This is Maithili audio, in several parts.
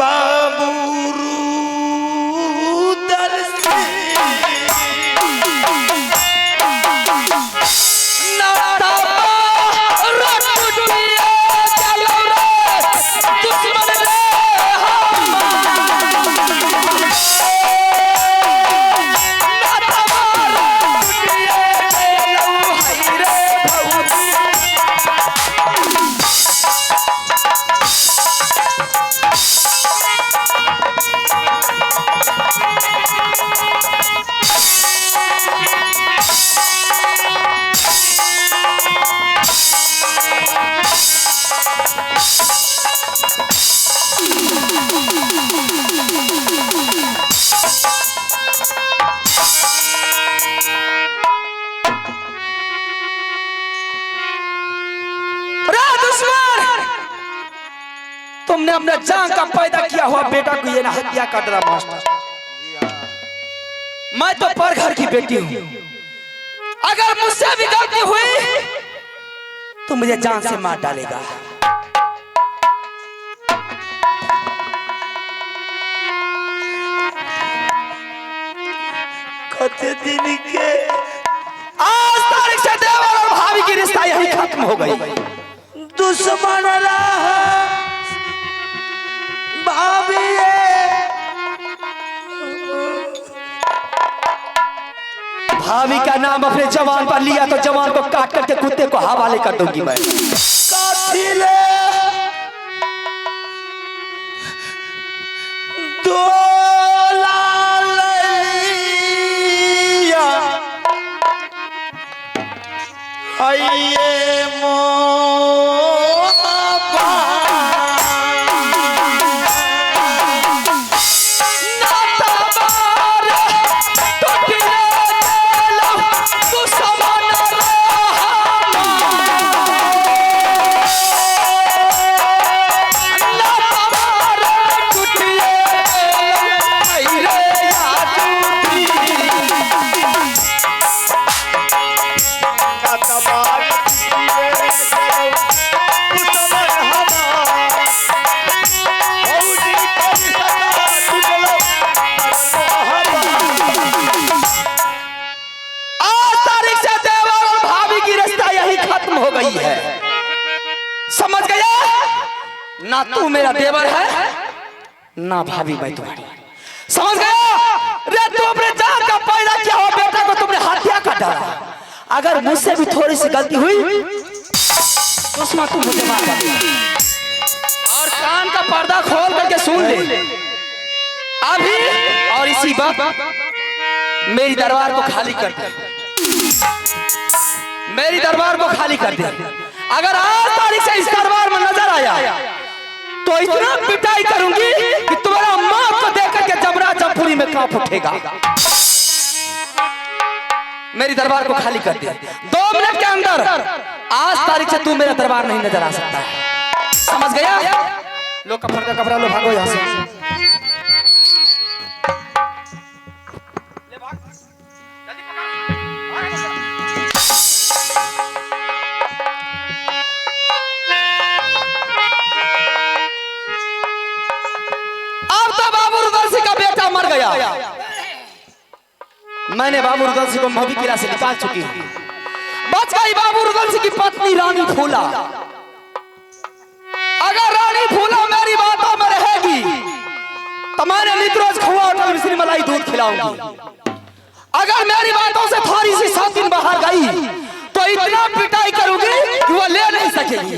बाबू रुदल तुमने अपने जान का पैदा किया हुआ बेटा को ये ना हत्या कर रहा मास्टर। मैं तो पर घर की बेटी हूं, अगर मुझसे भी गलती हुई तो मुझे जान से मार डालेगा। कते दिन के आज तारीख से देवर और भाभी की रिश्ता यही खत्म हो गई। दुश्मन रहा भाभी, भाभी का नाम अपने जवान पर लिया तो जवान को काट करके कुत्ते को हवाले कर दूंगी मैं। कातिले दोला लिया आइए मोहब्बत। आज तारीख से देवर और भाभी की रिश्ता यही खत्म हो गई है। समझ गया ना? तू मेरा देवर है ना भाभी मैं तुम्हारी। समझ गया? रे तू अपने जान का पैदा किया हुआ बेटा को तुमने हत्या कर डाला। अगर मुझसे भी थोड़ी सी गलती हुई तो उसमें तुम मुझे मार डालेगा। और कान का पर्दा खोल करके सुन ले अभी और इसी वक्त मेरी दरबार को खाली कर दे, मेरी दरबार को खाली कर दे। अगर आज तारीख से इस दरबार में नजर आया तो इतना पिटाई करूंगी कि तुम्हारा मौत को देख करके जबरा जमपुरी में कांप उठेगा। मेरी दरबार को खाली कर दे 2 मिनट के अंदर। आज तारीख से तू मेरा दरबार नहीं नजर आ सकता है। समझ गया? लो कपड़ा का कपड़ा लो, भागो यहां से। अब तो बाबू रुदल सिंह का बेटा मर गया। मैंने बाबू रुदल सिंह को मोदी किला से निकाल चुकी हूं। बच गई बाबू रुदल सिंह की पत्नी रानी फूला। अगर रानी फूला मेरी बातों में रहेगी तो मैंने नित रोज खोआ और मिश्री मलाई दूध खिलाऊंगी। अगर मेरी बातों से थोड़ी सी 7 दिन बाहर गई तो इतना पिटाई करूंगी कि वो ले नहीं सकेगी।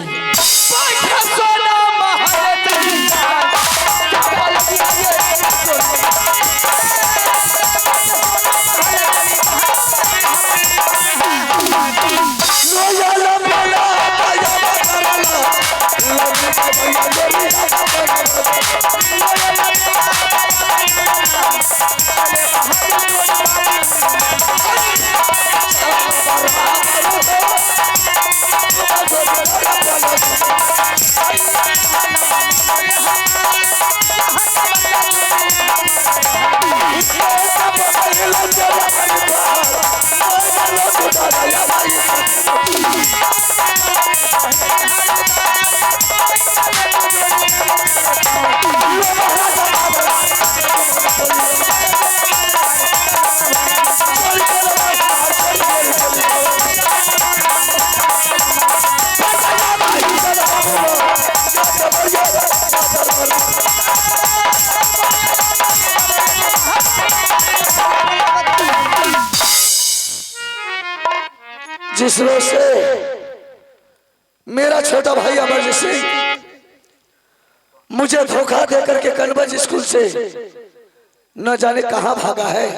Bye. जिस रोज से मेरा छोटा भाई अमरजीत सिंह मुझे धोखा देकर के कनवज स्कूल से न जाने कहां भागा है,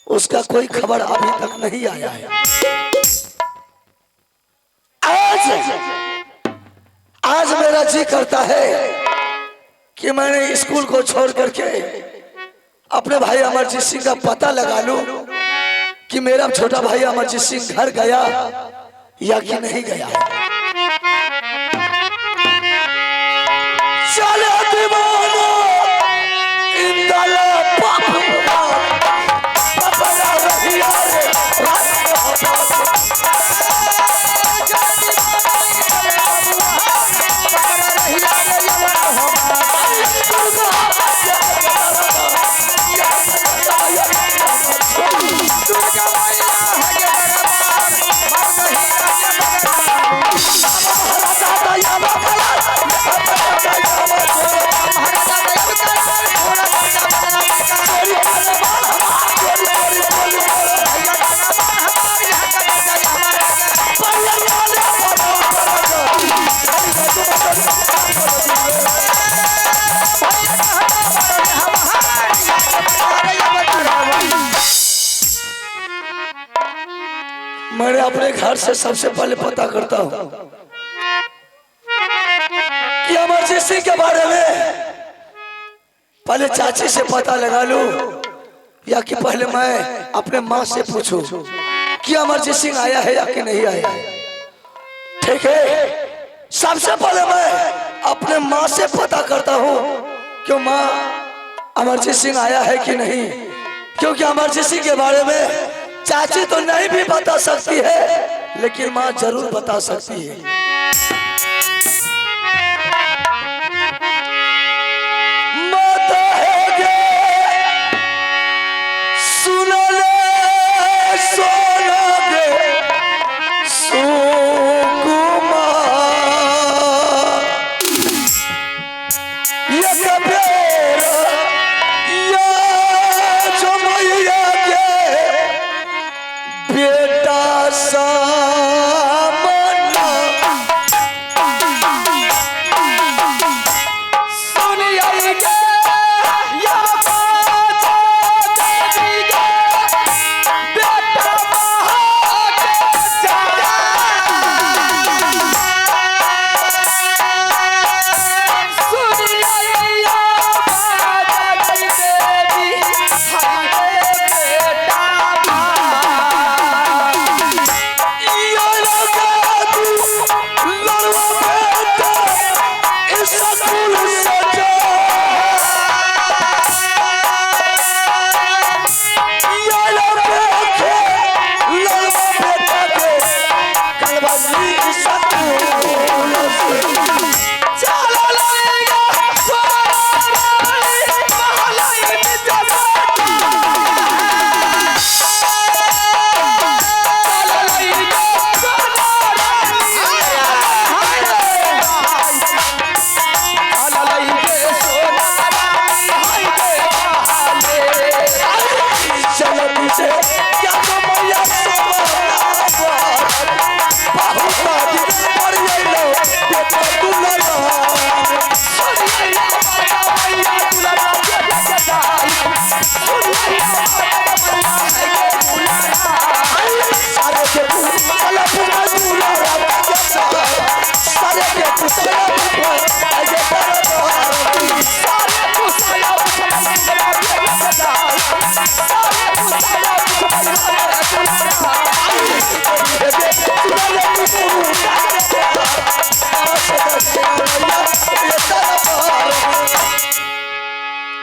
उसका कोई खबर अभी तक नहीं आया है। आज आज मेरा जी करता है कि मैंने स्कूल को छोड़ करके अपने भाई अमरजीत सिंह का पता लगा लूं कि मेरा छोटा भाई अमरजीत सिंह घर गया या कि नहीं गया। चलो दीवाना इंदला मैंने अपने घर से सबसे पहले पता करता हूं कि अमरजीत सिंह के बारे में पहले चाची से पता लगा लूं या कि पहले मैं अपने मां से पूछूं कि अमरजीत सिंह आया है या कि नहीं आया। ठीक है, सबसे पहले मैं अपने मां से पता करता हूं कि मां अमरजीत सिंह आया है कि नहीं, क्योंकि अमरजीत सिंह के बारे में चाची तो नहीं भी बता सकती है लेकिन माँ जरूर बता सकती है। माता है गे सुन ले सोना गे सुकुमार ये कबीर या जो मैया के बेटा सामना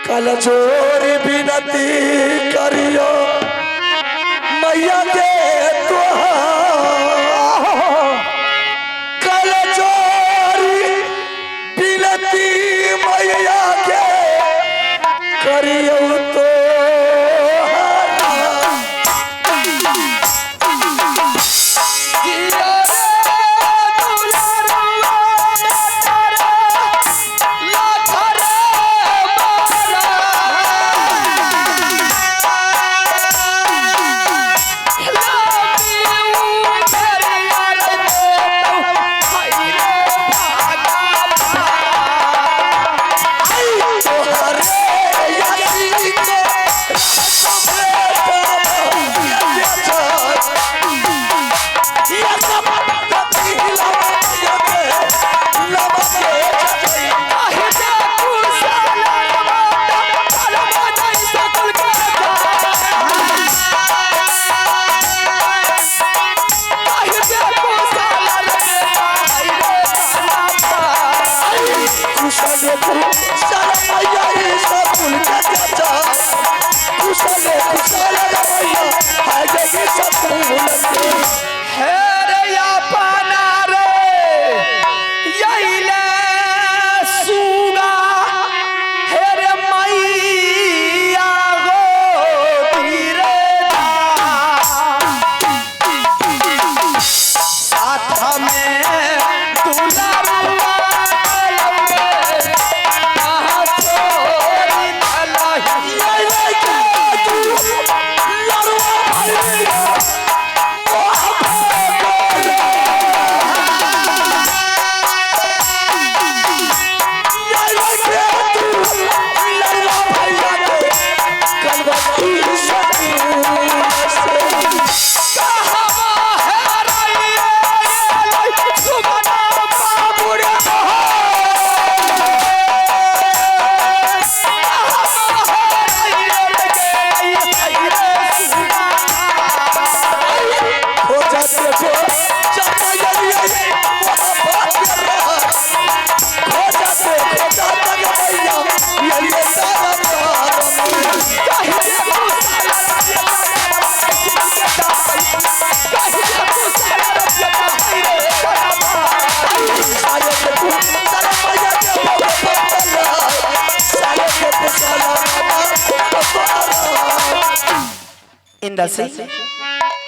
कल जोरी बिनती करियो मैया के तुहार, कल जोरी बिनती मैया के करियो तो Love you. कुशल कुशल मैया स्कूल के चाचा, कुशल कुशल मैया है गई स्कूल के। हे रे अपना रे यही ले सुगा, हे रे मैया गो धीरे साथ में दुलारुआ कहाँ छोड़ी दलही। ये के तू लड़वा भैया इंदल सिंह,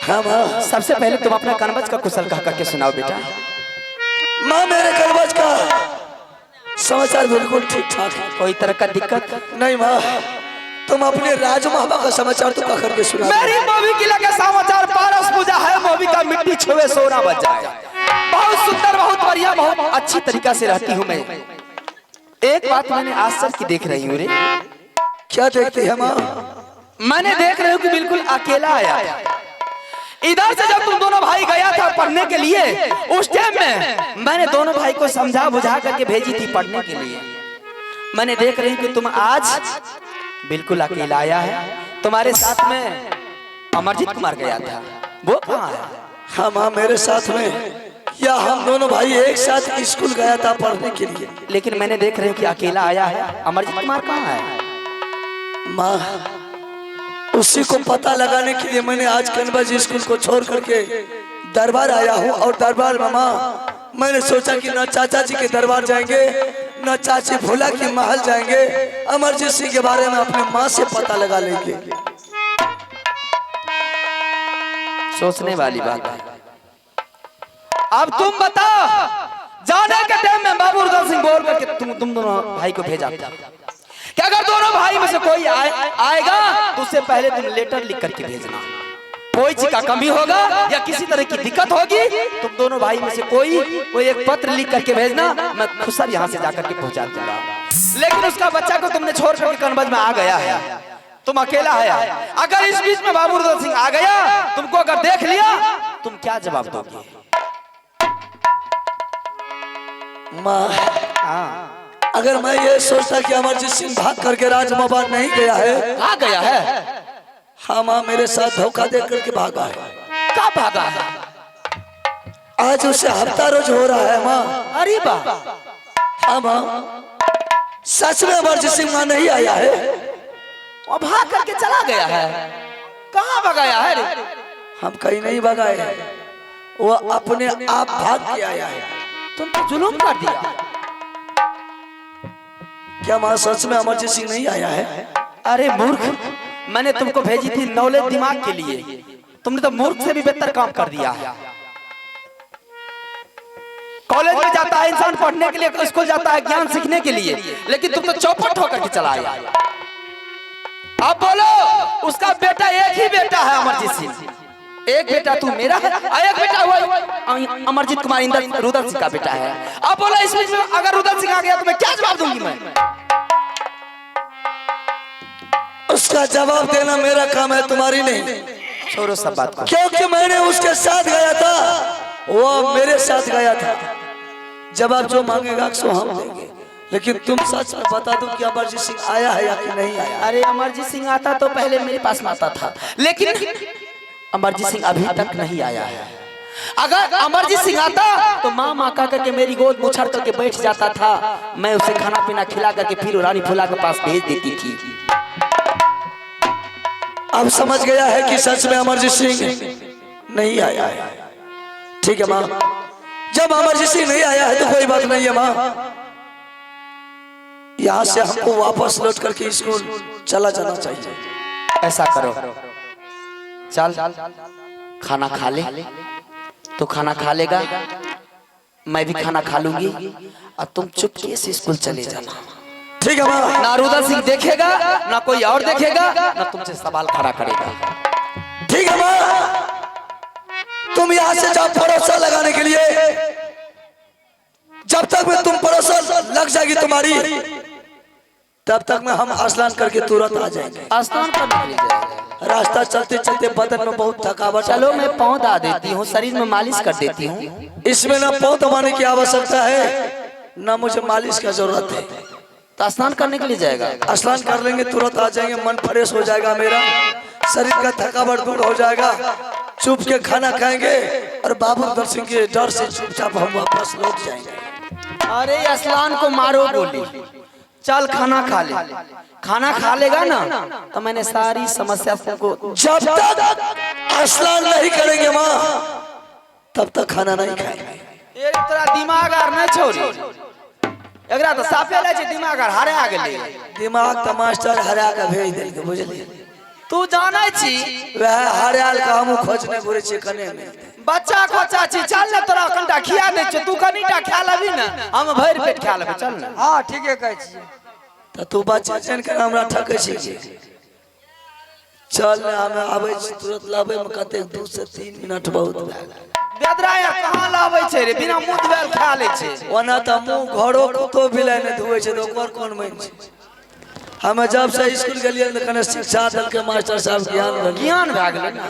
हाँ माँ। सबसे पहले तुम अपना कनवज का कुशल कह करके सुनाओ बेटा। माँ मेरे कनवज का समाचार बिल्कुल ठीक ठाक है, कोई तरह का दिक्कत नहीं माँ। तुम अपने राजमहबा का समाचार तो कह करके सुना। मेरी मोवी किला का समाचार पारस पूजा है, मोवी का मिट्टी छुए सोना बच जाए। बहुत सुंदर, बहुत बढ़िया, बहुत अच्छी तरीका से रहती हूँ मैं। एक बात मैंने आश्चर्य की देख रही हूँ रे। क्या देखती है माँ? मैंने देख रही हूँ कि बिल्कुल अकेला आया था। इधर से जब तुम दोनों भाई गया था पढ़ने के लिए, उस टाइम में मैंने दोनों भाई को समझा बुझा करके भेजी थी पढ़ने के लिए। मैंने देख रही हूँ कि तुम आज बिल्कुल अकेला आया है। तुम्हारे साथ में अमरजीत कुमार गया था, वो कहाँ है? हाँ माँ, मेरे साथ में या हम दोनों भाई एक साथ स्कूल गया था पढ़ने के लिए। लेकिन मैंने देख रही हूँ कि अकेला आया है, अमरजीत कुमार कहाँ है? माँ उसी को पता लगाने के लिए मैंने आज कनवज स्कूल को छोड़ करके दरबार आया हूँ। और दरबार में माँ मैंने सोचा कि न चाचा जी के दरबार जाएंगे, न चाची भोला के महल जाएंगे, अमरजीत सिंह के बारे में अपने माँ से पता लगा लेंगे। सोचने वाली बात है। अब तुम बताओ, जाने के टाइम में बाबू रुदल सिंह बोल करके तुम दोनों भाई को भेजा था कि अगर दोनों भाई में से कोई आएगा तो उससे पहले तुम लेटर लिख करके भेजना। कोई चीज का कमी होगा या किसी तरह की दिक्कत होगी, तुम दोनों भाई में से कोई कोई एक पत्र लिख करके भेजना, मैं खुद यहाँ से जाकर के पहुंचा दूंगा। लेकिन उसका बच्चा को तुमने छोड़ करके कनवज में आ गया है, तुम अकेला है। अगर इस बीच में बाबू रुदल सिंह आ गया, तुमको अगर देख लिया, तुम क्या जवाब दोगे? माँ अगर मैं ये सोचता कि अमरजीत सिंह भाग करके राजमहल नहीं गया है, भाग गया है। हाँ माँ, मेरे साथ धोखा दे करके भागा है। कब भागा है? आज उसे हफ्ता रोज हो रहा है माँ। अरे बा। हाँ माँ, सच में अमरजीत सिंह माँ नहीं आया है, वो भाग करके चला गया है। कहाँ भगाया है रे? हम कहीं नहीं भगाए हैं, वो अपने आप भाग के आया है। तुम तो जुलूम कर दिया। क्या माँ सच में अमरजीत सिंह नहीं आया है? अरे मूर्ख, मैंने तुमको भेजी थी नॉलेज दिमाग के लिए, तुमने तो मूर्ख से भी बेहतर काम कर दिया है। कॉलेज में जाता है इंसान पढ़ने के लिए, स्कूल जाता है ज्ञान सीखने के लिए, लेकिन तुम तो चौपट होकर के चला आया। अब बोलो, उसका बेटा एक ही बेटा है अमरजीत सिंह, एक बेटा तू मेरा है, एक बेटा वो अमरजीत कुमार इंदर रुदल सिंह का बेटा है। अब बोलो, इस बीच में अगर रुदल सिंह आ गया तो मैं क्या जवाब दूंगी? मैं उसका जवाब देना मेरा काम है, तुम्हारी नहीं। छोड़ो सब बात को, क्योंकि मैंने उसके साथ गया था, वो मेरे साथ गया था। जवाब जो मांगेगा सो हम देंगे, लेकिन तुम सच में बता दो कि अमरजीत सिंह आया है या कि नहीं आया। अरे अमरजीत सिंह आता तो पहले मेरे पास में आता था, लेकिन अमरजीत सिंह अभी तक नहीं आया है। अगर अमरजीत सिंह आता तो माँ माँ कह करके मेरी गोद में उछल करके बैठ जाता था। मैं उसे खाना पीना खिला करके फिर रानी फूला के पास भेज देती थी। अब समझ गया है कि सच में अमरजीत सिंह नहीं आया है। ठीक है माँ, जब अमरजीत सिंह नहीं आया है तो कोई बात नहीं है माँ। यहाँ से हमको वापस लौट करके स्कूल चला जाना चाहिए। ऐसा करो, चल खाना खा ले। तो खाना खा लेगा, मैं भी खाना खा लूंगी और तुम चुपके से स्कूल चले जाना। ठीक है माँ। ना रुदल सिंह देखेगा, ना कोई और देखेगा, ना तुमसे सवाल खड़ा करेगा। ठीक है माँ, तुम यहाँ से जाओ परोसा लगाने के लिए। जब तक में तुम परोसा लग जाएगी तुम्हारी, तब तक में हम स्नान करके तुरंत आ जाएंगे। स्नान करने के लिए जाएगा। रास्ता चलते चलते बदन में बहुत थकावट। चलो मैं पाँव दा देती हूँ, शरीर में मालिश कर देती हूँ। इसमें ना पाँव दबाने की आवश्यकता है, ना मुझे मालिश का जरूरत है। तो स्नान करने के लिए जाएगा। स्नान कर लेंगे, तुरंत आ जाएंगे, मन फ्रेश हो जाएगा मेरा, शरीर का थकावट दूर हो जाएगा। चुप के खाना खाएंगे और बाबू दर्शन के डर से चुपचाप हम वापस लौट जाएंगे। अरे स्नान को मारो गोली, चल खाना खा ले। खाना खा लेगा ना तो मैंने सारी समस्या तुमको। जब तक स्नान नहीं करेंगे माँ, तब तक खाना नहीं खाएंगे। तोरा दिमाग आर नहीं छोड़ी, एकरा तो साफे लै छै दिमाग आर हरा गेलै। दिमाग तो मास्टर हरा के भेज देलकै, बुझलियै? तू जानै छी। वएह हरायल के हमहूँ खोजने घुरै छियै कने मिलतै। बच्चा खोचा छी, चल ने तोरा कनिटा खिया दै छियौ, तू कनिटा खा लेबही ने, हम भरि पेट खा लेबै, चल ने। हाँ ठीके कहै छियै। तऽ तू बच्चा जानि कऽ हमरा ठकै छी। चल ने, हम आबै छी तुरंत। लाबै मे कतेक, 2 से 3 मिनट बहुत भए गेल। बेदरा यार कहाँ लाबै छै रे, बिना मुँह धुएल खा लै छै। ओना तऽ मुँह घरो कुत्तो बिलाइ नहि धुए छै तऽ ओकर कोन मान छै? हमे जब से स्कूल गेलियै तऽ कने शिक्षा देलकै मास्टर साहब, ज्ञान भेलै। ज्ञान भए गेलै ने।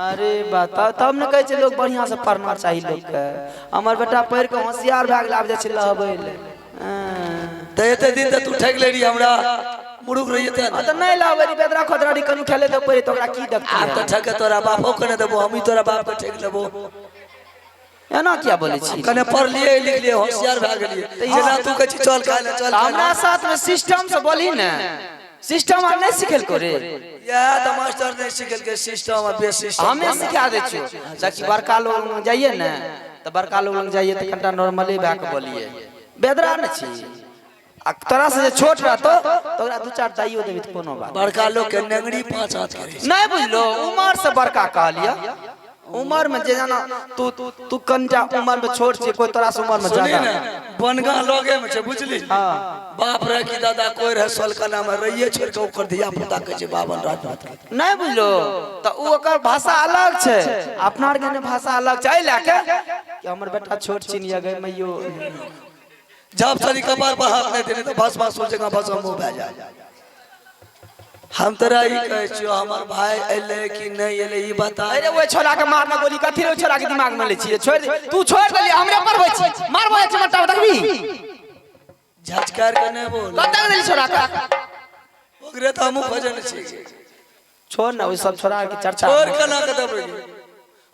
अरे बताओ, तब ने कहै छै लोग बढ़िया से पढ़ना चाही लोकके। हमर बेटा पढ़ि कऽ होशियार भए गेल, आब जाइ छै लहबै लए। तऽ एते दिन तऽ तू ठकि ले रही हमरा, मुरुख रहियै तें ने। तऽ नहि लहबै रही, बेदरा खोदरा रही, कनु खेले तऽ पढ़े तऽ ओकरा की देखतै? आब तऽ ठके तोरा बापो के नहि देबो, हमही तोरा बाप के ठकि लेबो। एना किया बोलै छी? कने पढ़लियै लिखलियै, होशियार भए गेलियै। जेना तू कहै छी चल खाय ले, चल खाय ले। हमरा साथ में सिस्टम से बोली ने, सिस्टम आर नहि सिखेलको रे? इएह तऽ मास्टर नहि सिखेलकै सिस्टम आ बेसिस्टम। हमे सिखा दै छियौ। देखी, बड़का लोग लग जाइए ने तऽ बड़का लोग लग जाइए तऽ कनिटा नॉर्मले भए कऽ बोलिए, बेदरा ने छी। आ तोरा से जे छोट रहतो तऽ ओकरा दू चार दाइयो देबी तऽ कोनो बात बड़का लोग के नेंगरी 5 हाथ के रहै छै। नहि। बुझलो, उमर से बड़का कहलियै, उमर में जे जाना तू तू कनिटा उमर में छोट छी, कोई तोरा से उमर में सुनी ज्यादा। ने, बनगाँव लगे में छै, बुझली? बाप रहे कि दादा कोई रहे, सोलकना में रहिए छोड़ के ओकर धिया पुता कहै छै बाबन राजपूत। नहि बुझलो, तऽ ओ ओकर भाषा अलग छै, अपना आरके ने भाषा अलग छै। एहि लए के कि हमर बेटा छोट छिन गए मैयो। जब शनि कपार पर हाथ नहीं देने तो भस्मासुर जकाँ भस्म मुँह भए जाए। हम तोरा ई कहै छियौ, हमर भाय एलै कि नहि एलै, ई बता। अरे ओहि छोरा के मारना गोली, कथी रे? ओहि छोरा के दिमाग में लै छियै? छोड़ दे, तू छोड़ देली, हमरे पढ़बै छी, मारबो एक चमट्टा, देखबी। झटकार के नहि बोल। कतऽ देली छोरा के? ओकरे तऽ हमहूँ खोजने छी। छोड़ ना ओहि सब छोरा के चर्चा। छोड़ के ना के देबै?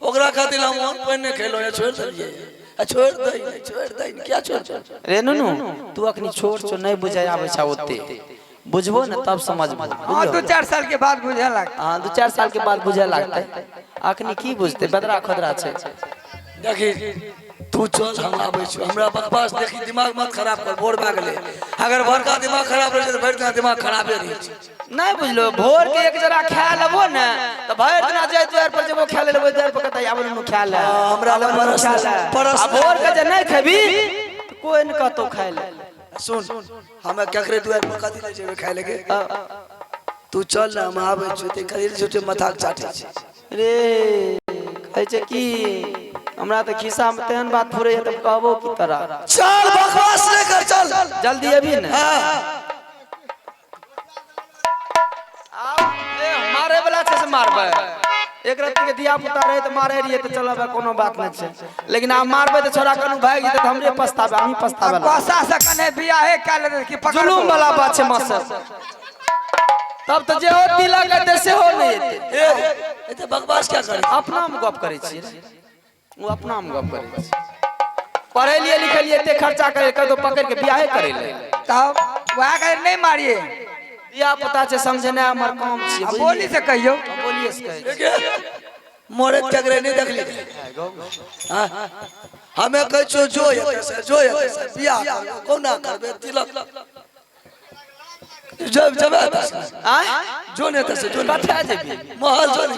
ओकरा खातिर हम अन्न पानि नहि खेलहुँ, छोड़ि देलियै आ छोड़ि दै नहि, छोड़ि दै नहि, किया छोड़? रे नुनू, तू अखनी छोट छौ, नहि बुझै आबै छै ओते। बुझबो ने तब समझबो। हाँ, 2-4 साल के बाद बुझे लाग। हाँ, 2-4 साल के बाद बुझे लागतै। अखनी की बुझतै, बदरा खोदरा छै। देखी, तू चल, हम आबै छी। हमरा बकवास देखी, दिमाग मत खराब कर। भोर भए गेलै। अगर भोरका दिमाग खराब रहै छै तऽ भरि दिना दिमाग खराबे रहै छै। नहि बुझलो, भोर के एक जरा खा लेबो ने तऽ भरि दिना जाय द्वार पर जेबो खाय लेबो, द्वार पर कहतै आब नुनू खा ले। हमरा लग आब नुनू खा ले। परस। आ भोर के जे नहि खेबी तऽ कोइ ने कहतौ खाय ले। सुन, हमे केकरे दुआर पर कथी ले जेबै खाय लगे? तू चल ने, हम आबै छी। ते कथी ले झूठे माथा के चाटै छी? रे, कहै छै की, हमरा तऽ खिस्सा में तेहन बात फुरैया तऽ कहबो की तोरा। चल, बकवास नहीं कर, चल। जल्दी अभी ने। हाँ। ए, मारे वाला छै से मारबै। एक रत्ती के धिया पुता रहे तऽ मारे रहियै तऽ चलब, कोनो बात नहि छै। लेकिन आब मारबै तऽ छोरा कनु भागि जेतै तऽ हमरे पछताबै, हमही पछताबै लागबै। पैसा से कने बियाहे कए लेतै कि पकड़बो। जुलूम वाला बात छै मास्टर। तब तऽ जे हो तिलक एतै सेहो नहि एतै। ए, एते बकवास क्या करे? अपना मे गप करै छियै। ओ अपना में गप करै छै। पढ़े लिए लिखे लिए एते खर्चा करे कतौ पकड़ के बियाहे करे ले। तब वएह कहे नहीं मारिए। धिया पुता छै समझनाइ हमर काम छियै। आ बोली से कहियौ। बोलिए से कहै छियै। मोरे चकरे नहीं देखली। हाँ? हमें कहै छियौ जो एतऽ से जो एतऽ से बियाह करबो कोना करबे तिलक जब जब एतऽ से आँय? जो ने एतऽ से जो ने कतऽ जेबही? महल जो ने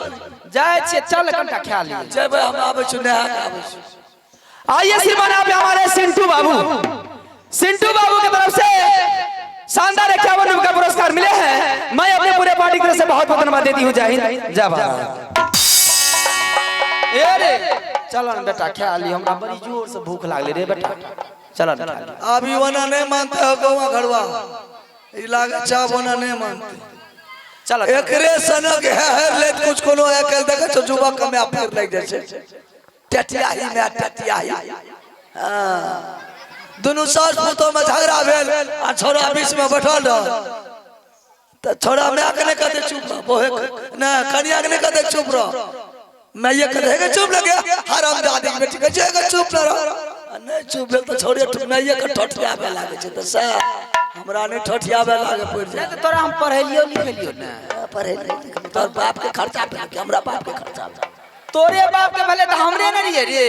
जाइ छियै चल कनिटा खा लियै। जेबै हम आबै छियौ नहा के आबै छियौ। आइए श्रीमान आप हमारे सिंटू बाबू, सिंटू बाबू की तरफ से शानदार 51 रुपए का पुरस्कार मिले हैं। मैं अपने पूरे पार्टी की तरफ से बहुत बहुत धन्यवाद देती हूँ। जय हिंद जय भारत। ए रे चल न बेटा खा ली, हमरा बड़ी जोर से भूख लागले रे बेटा, चल न खा ली। अभी ओना नहीं मानते हो गौवा घरवा ई लागे चाह ओना नहीं मानते। चल एकरे सनक है हर लेत कुछ कोनो अकल देखे छौ जुबा कमे फिर लग जाइ छै टटियाही में टटियाही। हाँ दुनू सास पुतोह में झगड़ा भेल आ छोरा बीच में बैठल रह त छोरा माय के नहीं कहते चुप रह, बोहे नहीं कनिया के नहीं कहते चुप रह, मैं ये कहते हे चुप लगे हराम दादी के बेटी कहै छै चुप न रह, आ नहीं चुप भेल त छोरे मैं ये के ठठियाबे लागे छै त सैह हमरा नहीं ठठियाबे लागे पड़ि जाय। नहीं त तोरा हम पढ़ेलियो लिखेलियो ने। पढ़े लिखेलियो तोर बाप के खर्चा पे कि हमरा बाप के खर्चा पे? तोरे बाप के भले त हमरे ने रहिए रे।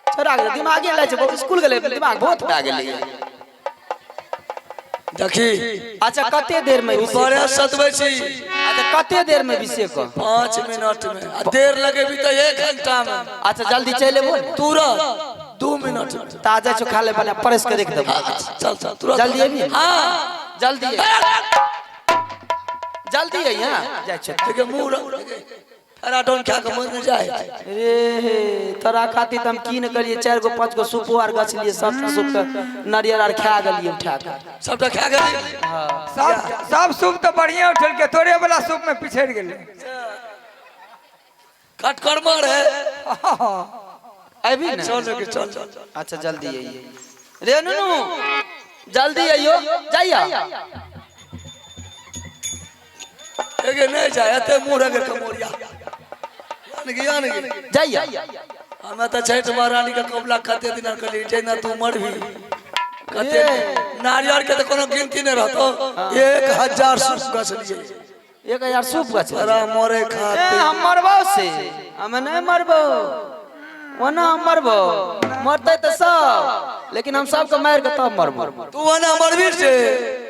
छोरा के दिमागे लै छै, बहुत स्कूल गेलै दिमाग बहुत भए गेलै। देखी अच्छा कते देर में तू बड़े सतबै छी। अच्छा कते देर में विषय क? 5 मिनट में। आ देर लगेबी त 1 घंटा में। अच्छा जल्दी चलि एबो ने? तुरंत 2 मिनट में। ताजा चोखा ले वाला प्रेस के देख देबो। चल चल तुरंत। जल्दी एबी? हाँ जल्दी जल्दी अइहे। जाइ छै। देखिए मुंह फेराडोन खा के मर जाए। रे तोरा खातिर हम की न करिए, 4 गो 5 गो सूपो आर गछ लिए, सब सूप के नारियल आर खा गेलिए उठा के। सबटा खा गेलिए। हां सब सब सूप तो बढ़िया उठल के तोरे वाला सूप में पिछड़ गेले। कटकर मार है। अभी ने चल के चल चल। अच्छा जल्दी आइए रे नुनू, जल्दी आइयो जाइया। एगे नहीं जाए एते मुंह रगे कमोरिया यान जाइया। हमें तो छठ महारानी के कबला कते दिन कली जेना तू मरबी कते नारियल के तो कोनो गिनती नहीं रहतो। 1000 सूप गछ लिए। 1000 सूप गछ तोरा मरे खातिर। हम मरबो से हम नहीं मरबो, ओना हम मरबो, मरते तो सब लेकिन हम सबके मार के तब मरबो। तू ओना मरबी से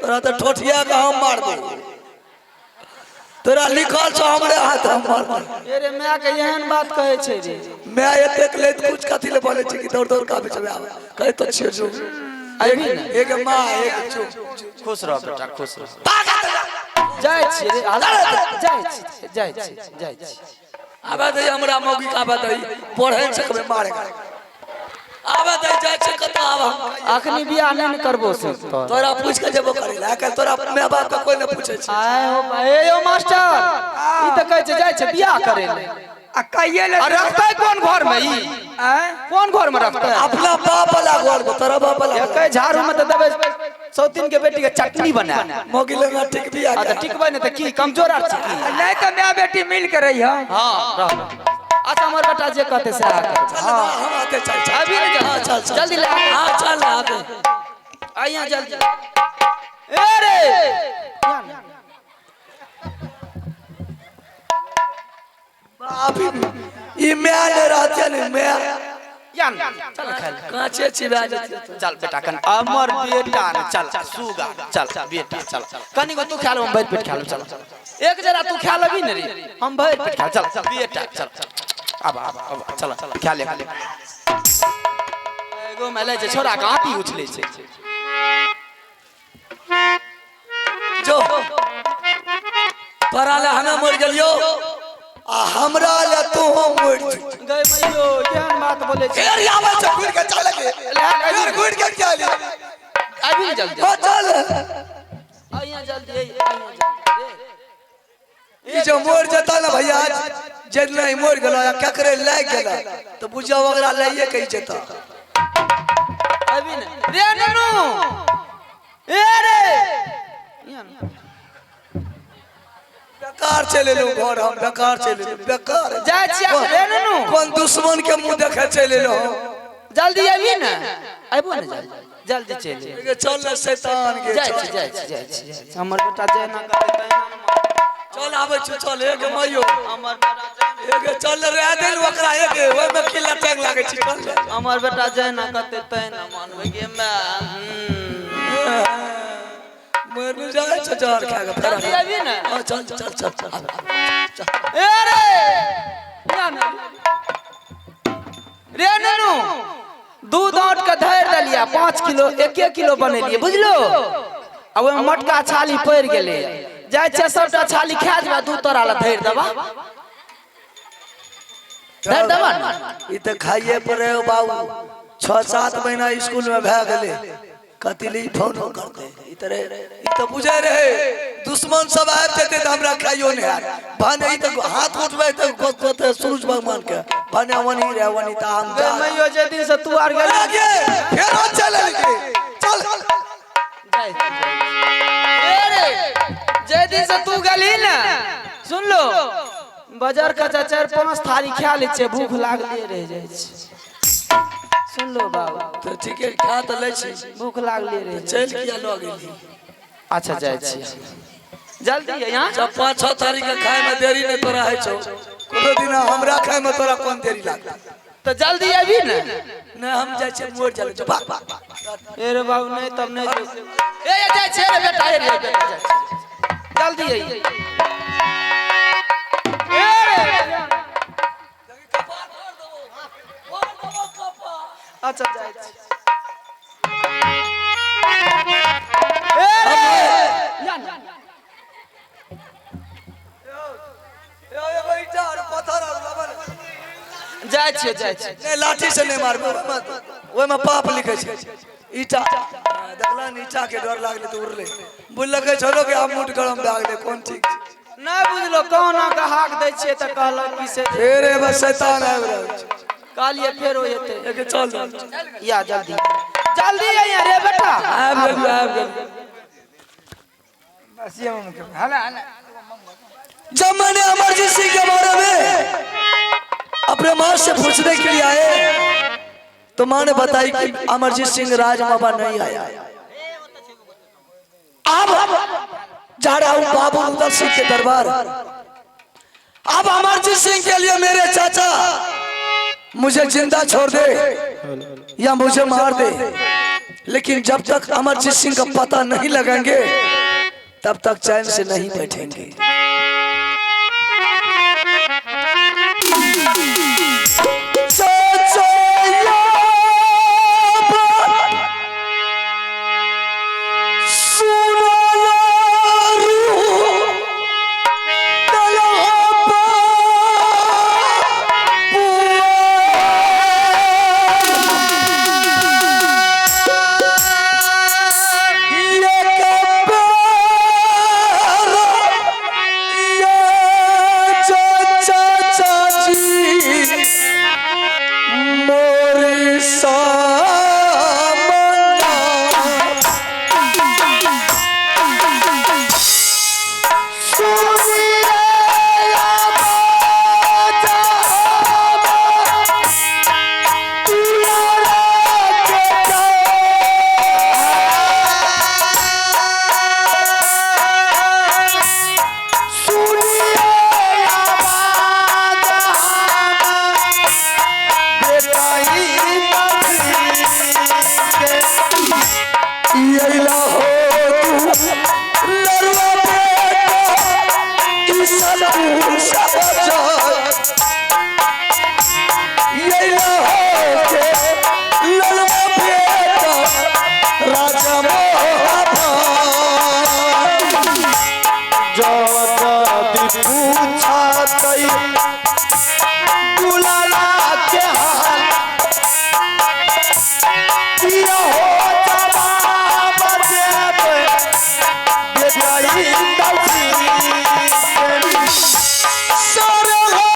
तोरा तो ठोठिया के हम मार दे, तोरा लिखल छौ हमरे हाथ हम मार। अरे my के एहन बात कहै छै रे। My एतेक लेत कुछ कथी ले बोले छै कि दौड़ दौड़ के आबै छै कहै तो छियै जो। अभी ने एक माँ एक चुप। खुश रह बेटा खुश रह। जाइ छियै रे जाइ छी जाइ छी जाइ छी। आबे दे हमरा मौगी के आबे दे पढ़ै ने सकबै मारे आबे दे जाइ छै कतऽ आब। अखनी बियाह नहि ने करबो से तोरा पूछ के जेबो करै ला, आइ तोरा my बाप के कोई न पूछै छै। आय हो ए यो मास्टर ई त कहै छै जाइ छै बियाह करे ले। आ कहिए ले आ रखतै कोन घर में ई? कोन घर में रखतै? अपना बाप वाला घर में, तोरा बाप वाला। एकै झाड़ू में त देबै सौतीन के बेटी के चटनी बना। मौगी लगा टिकबी आ। त टिकबै ने त की कमजोर आर छै की? नहीं त my बेटी मिल के रही हां। हां रह। अच्छा हमर बेटा जे कहते से आ कर। हां हम आते चल चल। अभी ने हां चल चल जल्दी ले। हां चल आते। आइया जल्दी। ए रे अभी ई my ने रहते ने my या चल खा ले। काचे चिबा जेते। चल बेटा कन अमर बेटा ने चल सुगा चल बेटा चल कनी गो तू खा ले हम भरि पेट खा ले। चल एक जरा तू खा लेबी ने रे हम भरि पेट खा। चल बेटा चल अब अब अब चल खा ले। एगो मैले छै छोरा के आटी उछले छै। जो तोरा ले हमे मर गेलियो आ हमरा ले तू मर गए मैयो केहन बात बोले छै। फेर आबै छै घुर के चल के फेर घुर के चल अभी जल्दी हां चल आइया जल्दी आइया जल्दी। ई जो मर जता ना भैया जे नहीं मर गेलो या क्या करे लाग गेला तो बुझा वगरा लाइए कहि जेता। अभी ने रे ननू ए रे बेकार छै। चलि एलहुँ घर, हम बेकार चलि एलहुँ, बेकार। जाइ छियै रे ननू। कोन दुश्मन के मुंह देखे चलि एलहुँ। जल्दी अबी ने, अबो ने जल्दी, जल्दी चलि। गे चल ने शैतान गे। जाइ चल। छी, जाइ छी, जाइ छी, जाइ छी। हमर बेटा जहिना करतै तहिना ने मानबै। चल आबै छी, चल हे गे माइयो। हमर बेटा जहिना हे गे चल रे, दे ओकरा हे गे, ओहिमे की लटक लागै छी, चल रे। हमर बेटा जहिना करतै तहिना मानबै गे माय। मर जाइ छै जहर खा के फेर। जल्दी अबी ने। हाँ, चल चल चल चल। ए रे ना ना रे ननू, दूध औट के धरि देलियै 5 किलो, 1 किलो बनेलियै बुझलो। आ ओहिमे मोटका छाली पड़ि गेलै। जाइ छियै सबटा छाली खा जेबा, दूध तोरा लए धरि देबा, धरि देबा ने। ई तऽ खाइए पर रहे बाबू, 6-7 महीना स्कूल में भए गेलै, कथी ले फोनो करते। ई तऽ रहे, ई तऽ बुझै रहे दुश्मन सब आबि जेतै तऽ हमरा खाइयो नहि हैत। भने ई तऽ हाथ उठबै तऽ कहते सूरज भगवान के भने वनी रहे वनी तऽ हम जा। मैयो जे दिन से तू आर गेल गे फेरो चलल गे चल। ए रे जे दिन से तू गेलही ने, सुन लो, बाजार का 4-5 थाली खा लै छियै, भूख लागले रहि जाइ छै। सुन लो बाबू। तऽ ठीके खा तऽ लै छी, भूख लागले रहि जाइ। चलि किया लऽ गेली? अच्छा जाइ छी, जल्दी यहाँ। जब 5-6 तारीख के खाय में देरी नहीं तोरा है छौ, कोनो दिन हमरा खाय में तोरा कोन देरी लागत? तो जल्दी अबी ने। नहीं हम जाइ छियै मोर चले छौ, भाग भाग। ए रे बाबू नहीं तब नहीं जाइ। ए जाइ छियै रे बेटा, ए रे बेटा जाइ छियै, जल्दी अइयै। ए रे अच्छा जाइ छी। ए रे या ना। जाइ छियै, जाइ छियै। नहीं लाठी से नहीं मारबै, ओहिमे पाप लिखै छै। ईटा देखला ने, ईटा के डर लागलै तऽ उड़लै। बुझलकै छोड़ो के आब मुठ गरम भए गेलै, कोन ठीक छै। नहि बुझलो कहुना के हाक दै छियै तऽ कहलक की से फेर एगो शैतान आबि रहल छै। कहलियै फेरो एतै। एके चल चल। या जल्दी जल्दी अइयै रे बेटा। आबि गेलियै, आबि गेलियै। बस ये मुमकिन हला हला। जब मैंने अमरजीत सिंह के बारे में अपने माँ से पूछने के लिए आए तो माँ ने बताई कि अमरजीत सिंह राजमाबा नहीं आया। अब जा रहा हूं बाबू उदय सिंह के दरबार। अब अमरजीत सिंह के लिए मेरे चाचा मुझे जिंदा छोड़ दे या मुझे मार दे, लेकिन जब तक अमरजीत सिंह का पता नहीं लगाएंगे तब तक चैन से नहीं बैठेंगे।